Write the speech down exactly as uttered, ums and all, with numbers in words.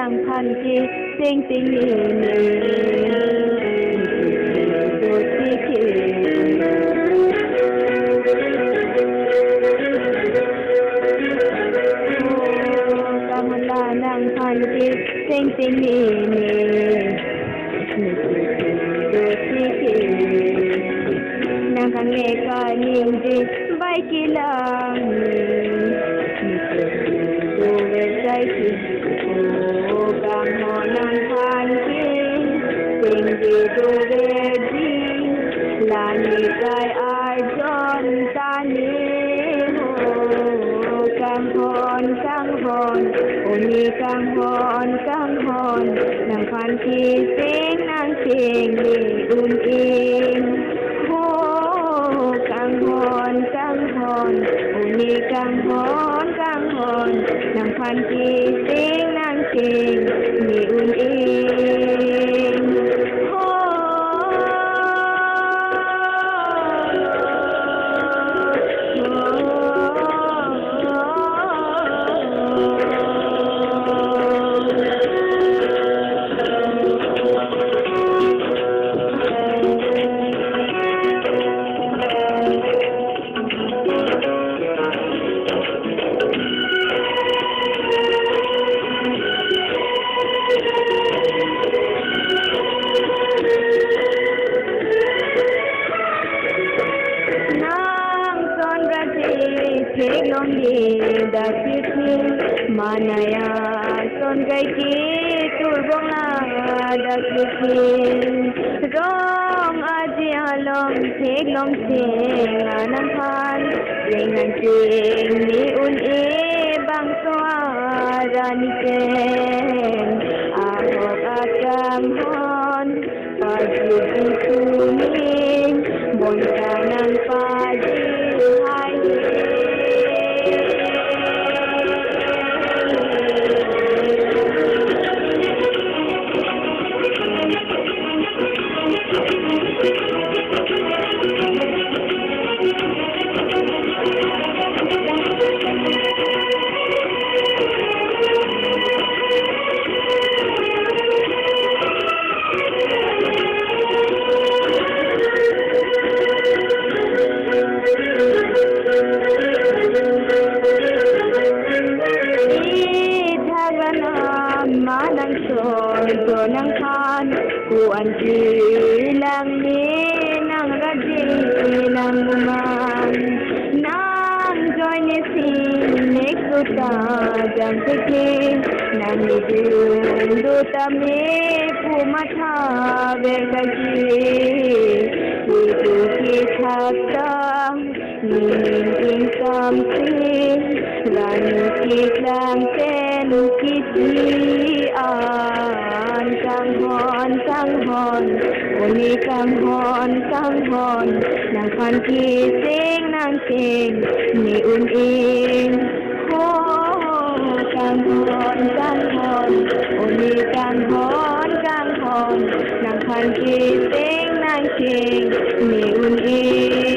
Nangphan keseng ting ni ni. Dotiki. O, kahala nangphan keseng ting ni ni. Nangkangnek kaningje bai kelang. O kanghon nangphan keseng kedo verji. Lani kai arjon tani ho. Kanghon, kanghon, o ne kanghon, kanghon, nangphan keseng nangcheng ne un-e. Ho, kanghon, kanghon, o ne kanghon, kanghon, nangphan keseng nangcheng ne un-e. Ho. Nang son raje theklong de dak kisi, manaya son kai ke turbong la dak kisi. Rong aji along theklong seng anangphan, seng nangcheng ne un-e bangso arani pen. Ahok akanghon, pajir di kuning, bon kanang pajir hai. Ithak rana manang son, son nangphan, ku-an kelang ne nang raje nang umang. Nang join ne si nek suta jam teke, nang idun do tame pu matha ver kaji. Itu kithak ta, ning ingsam si, rani keklang pen kisi an. Kanghon, kanghon, o ne kanghon, kanghon, nangphan keseng nangcheng ne un-e. Ho, kanghon, kanghon, o ne kanghon, kanghon, nangphan keseng nangcheng ne un-e.